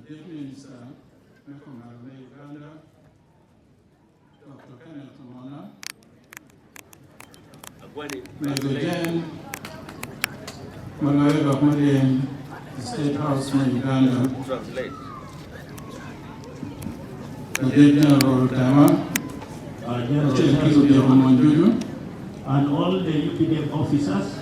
Ladit Minista me Kumalo me Uganda, Dokta Kenneth Omona, Major Gen ma loyo lok me lim i State House me Uganda, Ladit General Otema, kacel ki ludito mony ducu, and all the UPDF officers,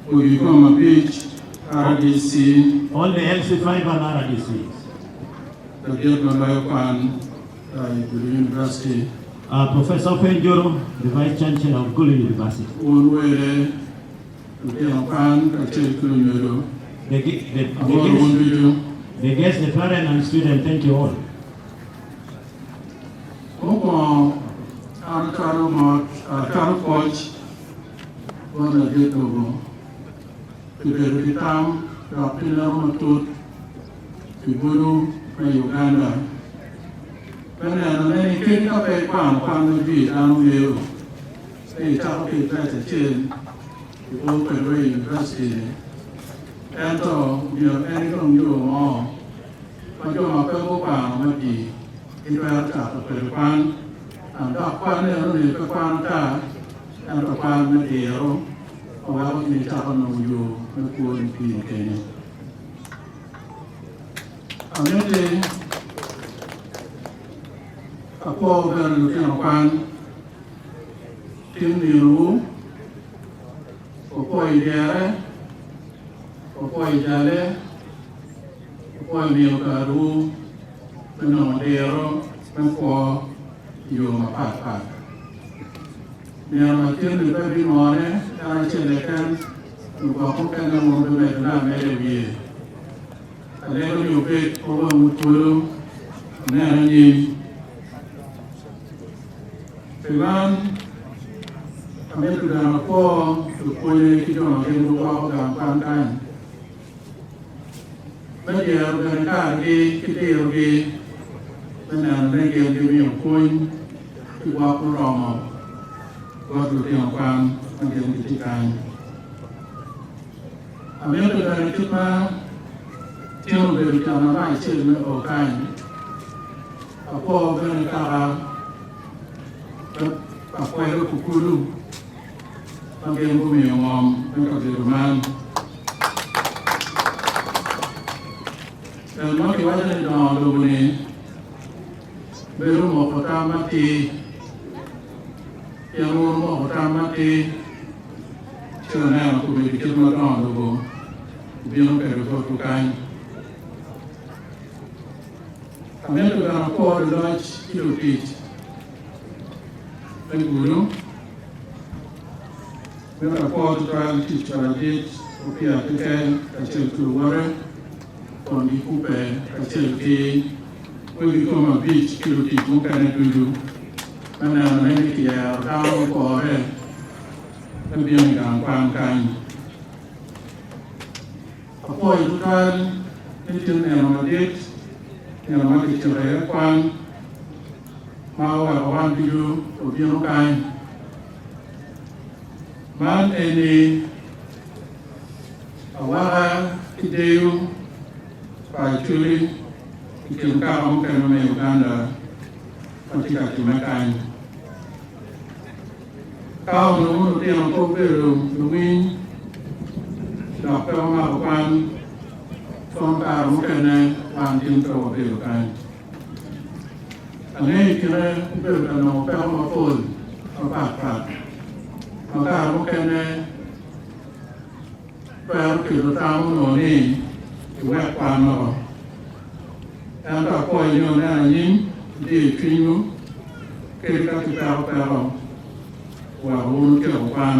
Odi kom abic, RDC, all the LC5 and RDCs, ladit ma loyo kwan i Gulu University, Professor Openjuru, the Vice Chancellor of Gulu University, wun wele, lutino kwan kacel ki lunyodo, amoro wun ducu. the guests, the parent and student, thank you all. Mukwongo, an acwalo mot, acwalo pwoc bot ladit lobo pi bedo ki tam dok ki leko matut pi bulu me Uganda me neno ne ni kadi ka pe ikwano kwan madit dano ngeyo ni icako ki i class acel i o kwede wa i university ni ento myero en idong yo mo ma jo ma pe gukwano madit gitwero cako kwede kwan and dok kwan eno-ni pe kwan ata ento kwan me diro ma weko in icako nongo yo me kwoni piri keni. Amiti apwo bene lutino kwan tin ninowu, opwo i dyere, opwo i jale, opwo i miyo karewu me nongo diro me kwo i yo mapatpat. Nino ma tin-ni pe bimone en acel keken, lugwok mukene wun wubimedone ameda i wiye. Alego ni wubed ma wangwu twolo wunen anyim. Pi man, amito bene apwo lupwonye ki jo ma gin gugwoko gang kwan kany me dyero bene karegi ki dirogi me neno ni gin gimiyo pwony ki gwok muromo bot lutino kwan ma gin gitye kany. Amito bene kit ma tyen obedo can marac acel me o kany, apwo bene kaka pa kwero kukulu ma gin gumiyo ngom me kabedo man. Ento ma kiwaco ni dongo lobo-ni bedo moko tam matir, pien wun wumoko tam matir ci wuneno kobedo kit ma dongo lobo obino kwede botwu kany. Amito bene apwo luloc ki lutic me Gulu. Mito apwo tutwal tic pa ladit Opiyo Atike kacel ki luwote kun gikubbe kacel ki wegi kom abic ki lutic mukene ducu me nenone ni kiyero dano mupore me bino i gang kwan kany. Apwoyo tutwal ni tye nino madit, nino ma kiciko iye kwan ma oweko wan ducu wabino kany. Man eni awaka ki deyo pa Acholi i kin kaka mukene me Uganda ma tye ka timme kany. Ka onongo lutino pe obedo luwiny dok pe omako kwan, kono kare mukene wan gin pe wabedo kany. Angeyo i kine obedo ka nongo peko mapol mapatpat ma kare mukene twero kelo tam onongo ni iwek kwan woko. Ento apwoyo ni wuneno anyim ki diyo cwinywu kadi ka ki peko peko oweko wun wutyeko kwan.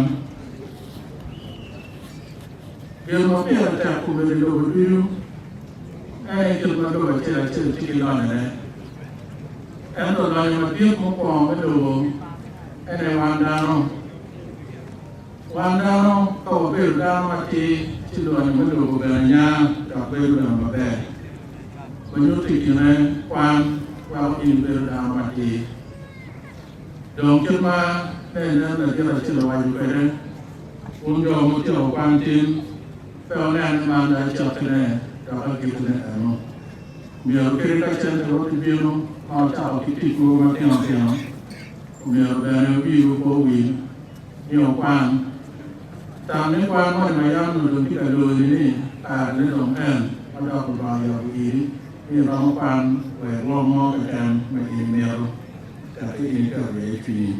Gin ma pire tek obedo i lobo ducu en aye kit ma lobo acel acel tye ki lonyone. Ento lonyo madit mukwongo me lobo en aye wan dano. Wan dano ka wabedo dano matir ci lonyo me lobo bene nya dok bedo bene maber. Wanyuto i kine kwan weko in ibedo dano matir. Dong kit ma nen ladit acel owaco kwede, wun jo mutyeko kwan tin, pe wunen ni man aye cakkine. Dok agikine eno. Myero kadi ka cente wot bino ma wucako ki tic mogo matino tino, myero bene wiwu pe owil ni wukwan. Tam ni kwan moni ma yam onongo dong tye ka loyi ni kare-ni dong en ma dok Lubanga oyabo iri ni iromo kwan wa i rwom mo keken ma in imito tekki in iketo iye cwinyi.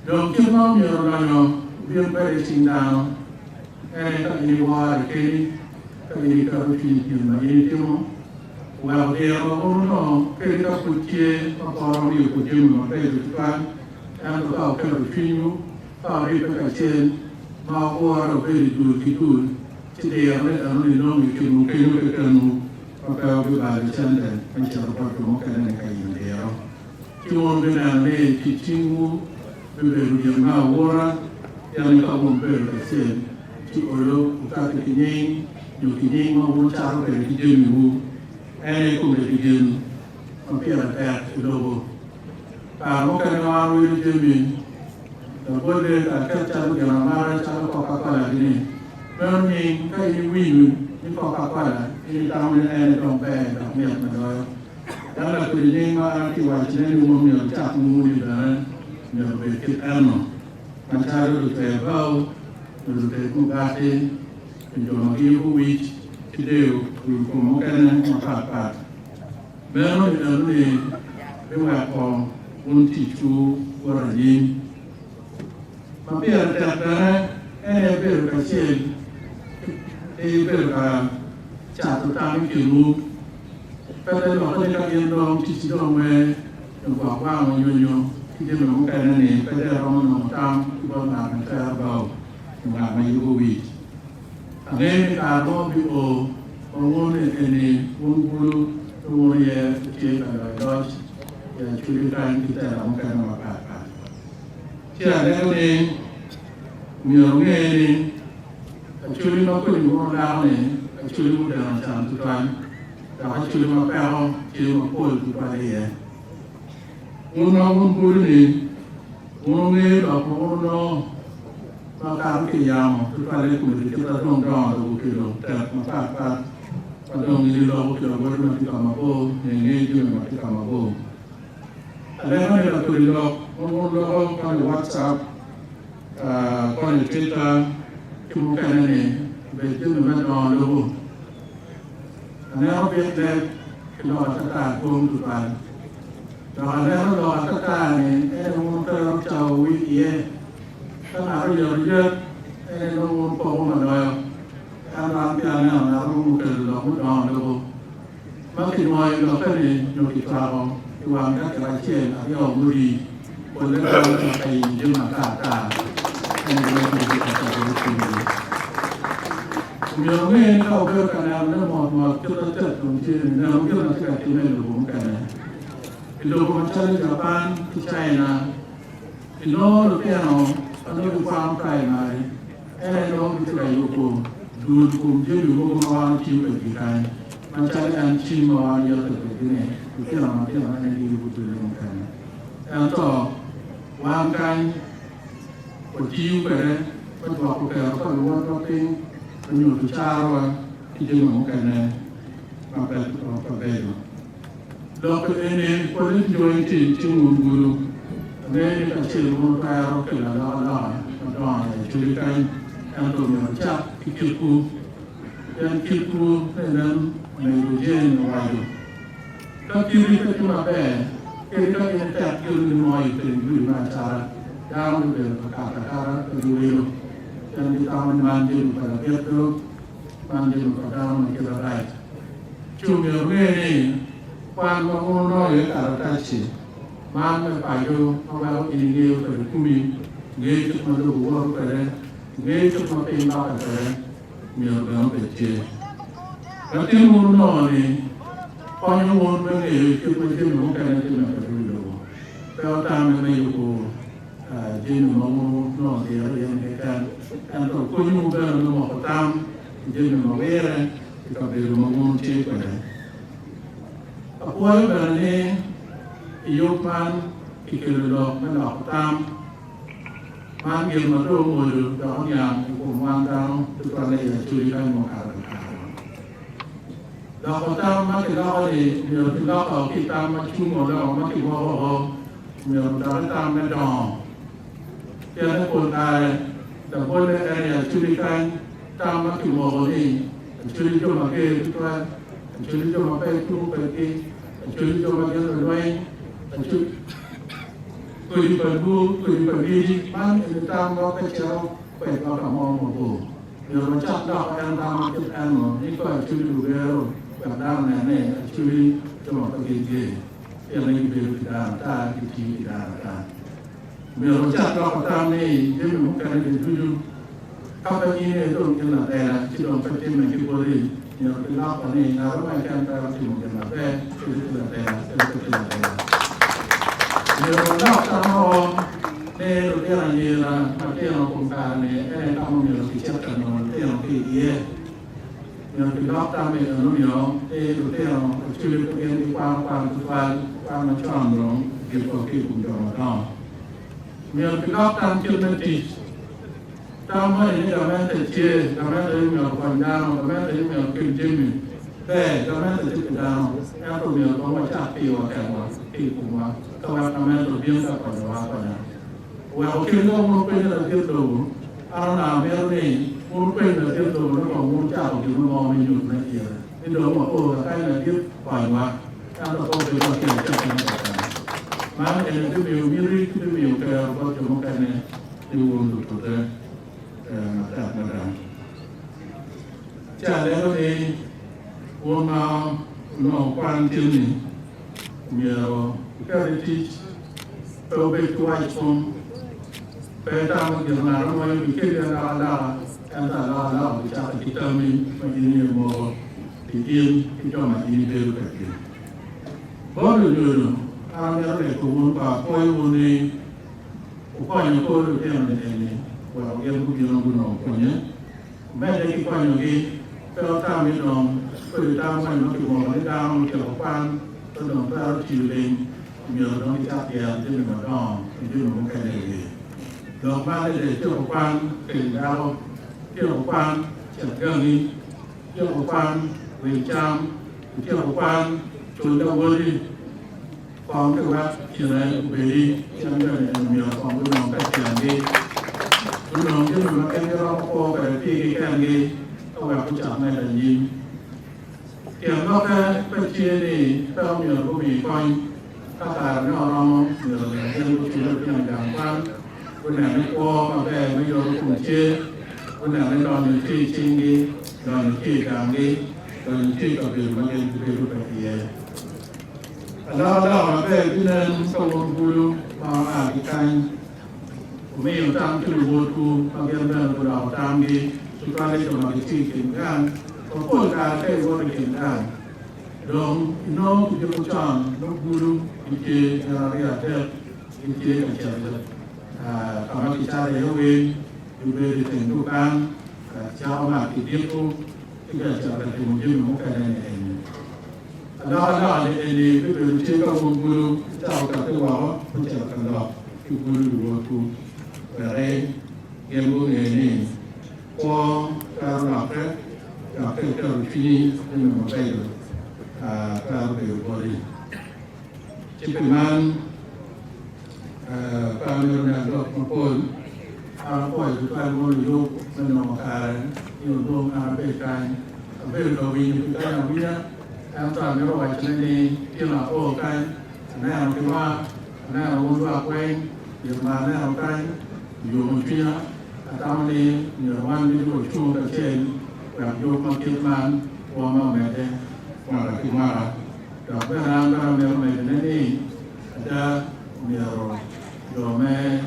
Dong kit ma omyero lonyo obin kwede i cing dano en aye ka in iwore keni, ka in iketo cwinyi i gin ma in itimo, weko diro ma wun wunongo kadi ka pud tye ma pe oromo yubo jami mabeco tutwal, ento ka wuketo cwinywu ka wuribbe kacel ma wugure wubedo i dul ki dul, ci dirone enoni nongo i kinwu kenwu kekenwu ma pe wubibalo cente me cito bot jo mukene-ni ka yenyo diro. Ci wun wubineno ni tic cingwu bibedo gin me aura, pien ni ka wun wubedo kacel, ci olo wukatti ki nying nyo ki nying ma wun wucato kwede ki jamiwu, en aye kombeddi gin ma pire tek i lobo. Kare mukene wan wilo jami labolle kacel calo gin amata calo Coca-Cola-gi-ni. Meno nying ka in iwinyo ni Coca-Cola, in itamo ni en aye dong ber dok mit me loyo. Dano lakwede nying ma an atye wacone ni wun myero wucak nguru-ni bene myero obed kit eno, macalo luter bao nyo luted mugati nyo jo ma giyubo wic ki deyo dul kom mukene mapatpat. Meno enoni biweko wun ticwu woto anyim. Ma pire tek bene en aye bedo kacel ki bedo ka cato tam i kinwu. Pe te lokke ni ka in dong ticci dong me gwok wang onyonyo ki jami mukene-ni pe dong iromo nongo tam ki bot ngat ma tero bao nyo ngat ma yubo wic. Angeyo ni kare mo bio ma wun eni wun bulu ni wun aye wutye ka loyo loc i Acholi kany ki tela mukene mapat pat. Ci alego ni myero wunge ni Acholi ma kodi wun wulako-ni Acholi mudeno can tutwal dok Acholi ma peko tye mapol tutwal iye. Wun ma wun bulu-ni wun wungeyo lok ma wun wunongo ma kato ki i yamo tutwalle i kom kit ma dong dongo dong okelo tek mapatpat ma dong in iloko ki lawoti ma tye ka mabor nyo ingeyo jami ma tye ka mabor. Aneno ni lakodi lok ma wun wuloko kony i WhatsApp, kony i Twitter ki mukene-ni obed jami me dongo lobo. Aneno bit leb ki lok atata dwong tutwal. Dok aneno lok atata-ni en aye wun wutero cawawu iye. Ka ngat oyeto yet, en aye nongo wun wupoko ma loyo. Ento an peya aneno ngat mo mukelo lok mudongo lobo ma kinwoyo lokke-ni nyo kicwako i wang dakika acel aryo murii. Polle dano tye ka yenyo jami ata ata en aye weko gitye ka cako cwinygi. Myero wunge ni ka wubedo ka nenone mot mot kit ma tek dong tye ni neno gin ma tye ka timme i lobo mukene. I lobo macalo Japan ki China, inongo lutino ma nongo gikwano praimari en aye nongo gitye ka yubo dul kom jami mogo ma wan watiyo kwedgi kany macalo en cim ma wan wayoto kwedgi-ni, lutino matino en giyubo dulle mukene. Ento wan kany watiyo kwede me dwoko kero pa luwotwa piny me nyuto carowa ki jami mukene ma pe beco. Lok eni pwod ejweng tim ci wun bulu angeyo ni kacel wun wutwero kelo alokaloka madongo i Acholi kany ento myero wucak ki kitwu pien kitwu nen omego Jane owaco ka kiti pe tye maber kadi ka in tek gin mo i teng gudi me acara dano gubedo ka kato akata pe giwilo pien gitamo ni man jami pa labit dog man jami pa dano ma kite rac. Ci omyero wunge ni kwan ma wun wunongo iye karatac-ci man me paco ma weko in ingeyo kwede kumi, ingeyo kit ma lobo woto kwede, ingeyo kit ma piny lokke kwede, myero bene obed tye. Latin wun wunongo-ni konyo wun me ngeyo kit ma jami mukene timme kwede i lobo. Pe wutamme me yubo jami ma wun wunongo diro iye-ni keken, ento konyowu bene me moko tam i jami ma wire i kabedo ma wun wutye kwede. Apwoyo bene ni i yub man kikelo lok me loko tam. Man gin ma dong omodo dok oniang i kom wan dano tutwalle i Acholi kany ma okato ki kare. Loko tam ma kiloko ni myero kiloko ki tam ma cung odongo ma kimoko oko myero odok i tam me dongo. Pien ni pol kare labolle en ni Acholi kany tam ma kimoko ni Acholi jo mager tutwal, Acholi jo ma pe tuko kwedgi, Acholi jo ma gin lulweny, Acholi kodi pa lwor, kodi pa lyeci. Man eni tam ma pe cito kwedwa ka mo mabor. Myero wacak loko en tam ma kit eno ni ka Acholi lugero wek dano onen ni Acholi jo ma pe gin ger pien ni gibedo ki dano ata gitiyo ki dano ata. Myero wacak loko tam ni jami mukene ni ducu ka pe in aye dong in latela ci dong pe timme ki boti. Myero kiloko ni ngat mo keken twero timo gin maber kadi ki latela kadi pe ki latela. Myero walok tam mo ni lutino anyira matino kom kare-ni en aye ka ma myero kicit ka nongo lutino ki iye. Myero kilok tam eno nio ni lutino acwali pe gin gikwano kwan tutwal, kwan macon dong giko ki i kom jo madongo. Myero kilok tam kit me tic. Tam moni ni gamente tye, gamente aye myero okony dano, gamente aye myero okel jami. Pe, gamente tye pi dano, ento myero kong wacak piwa kenwa ki i komwa ka wek gamente obin ka konyowa akonya. Oweko kit ma wun wupenyo ladit lobo, an onongo amito ni wun wupeny ladit lobo ni kong wun wucako gin mo me nyutone ire ni dong wao kakany ladit konywa, ento pe obedo wa ki acakki me kakany. Man eni bimiyo miti ki bimiyo kero bot jo mukene ni wun lutute matek mada. Ci alego ni wun ma wunongo kwan tin-ni myero wuket i tic. Pe wubed ki wackom, pe itamo gin ngat mo aye obikeli alokaloka, ento alokaloka obicakke ki tammi ma in aye imoko pi in ki jo ma in ibedo kwedgi. Bot lunyodo, an amito lego wun ka apwoyowu ni wukonyo kor lutino-ni eni wek gin gubino gunongo pwonye. Wumedde ki konyogi, pe wutam ni dong kodi tam moni ma kimoko ni dano otyeko kwan pe dong twero tiyo lim. Myero dong icak yero jami madongo ki jami mukene i wiye. Lok man ni dong ityeko kwan kel dako, ityeko kwan cet gangi, ityeko kwan wil cam, ityeko kwan cul lawoti kong ki wek kine obedi cen joni eni myero kong gunong ka tyengi, gunong jami ma gin giromo kwo kwede pigi kengi ka wek gucak medde anyim. Tyen lokke pe tye ni pe omyero gumi kony ka kare me oromo myero bene gin gucul lutino i gang kwan, gunen ni kwo maber me yoto kom tye, gunen ni lonyo tye i cinggi, lonyo tye i ganggi, lonyo tye i kabedo ma gin gibedo kwede iye. Alokaloka maber binen ka wun bulu ma wua ki kany wumiyo tam ki luwotwu ma gin bene guloko tamgi, tutwalle jo ma gitye i kin gang. Mapol kare ka iwoto i kin gang, dong inongo kidiko con nongo bulu gitye gin aryo adek gitye ka cito ka ma kicato iye wel, gibedo i teng dukan ka cako mat kidiko ci ka cito ka timo jami mukene ni eni. Alokaloka ni eni bibedo tye ka wun bulu wucako kati woko me cito ka lok ki bulu luwotwu wek gin gunge ni Kwo twero lokke dok ka iketo cwinyi i jami mabeco, twero bedo boti. Ci pi man, pe amito niang lok mapol. An apwoyo tutwal wun luyub me nongo kare ni wudong an abed kany. Abedo ka winyo pi kany awinya, ento amito wacone ni tyen ao kany, aneno ki wanga, aneno wun lwak weng, gin ma aneno kany oyomo cwinya. Atamo ni myero wan ducu wacung kacel wek yub ma kit man kwo me omedde mwaka ki mwaka. Dok bene an bene amito medone ni ada myero jo me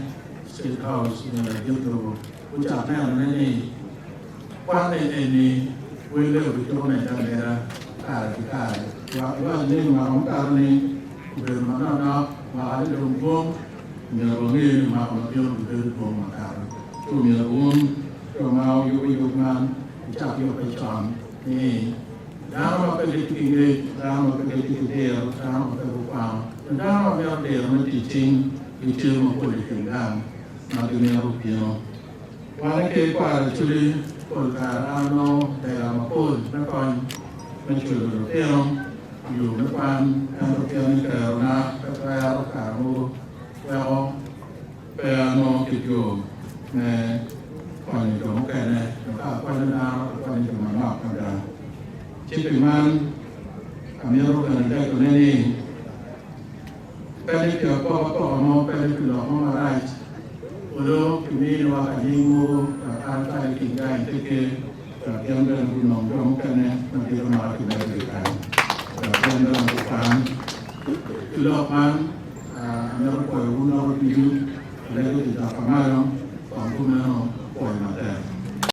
State House nyo ladit lobo gucak nenone ni kwanne eni welle obituko medde ameda kare ki kare wek iwac ni mwaka mukato ni obedo manoknok mwaka ni dong dwong. Myero wange ni mwaka ma bino bibedo dwong makato. Ci omyero wun jo ma wuyubo yub man wucak yubbe con ni dano ma pe gitye ki ngec, dano ma pe gitye ki diro, dano ma pe gukwano, nyo dano ma mito diro me tic cing gitye mapol i kin gang ma gimito bino. Wan aye kwaro Acholi pol kare an anongo lega mapol me kony. Me culo lutino yo me kwan ento pien ni kerona pe twero kare mogo weko pe anongo kit yo me konyo jo mukene nyo ka akonyo dano akonyo jo manok mada. Ci pi man amito bene legone ni pe ni pi apokapoka mo pe ni pi lok mo marac olo kiminiwa ka nying mogo wek an kadi ki gang tye Wek gin bene gunong jo mukene ma gitye ki medgi kany, wek gin bene gukwan. Ki lok man, amito pwoyo wun loko ducu.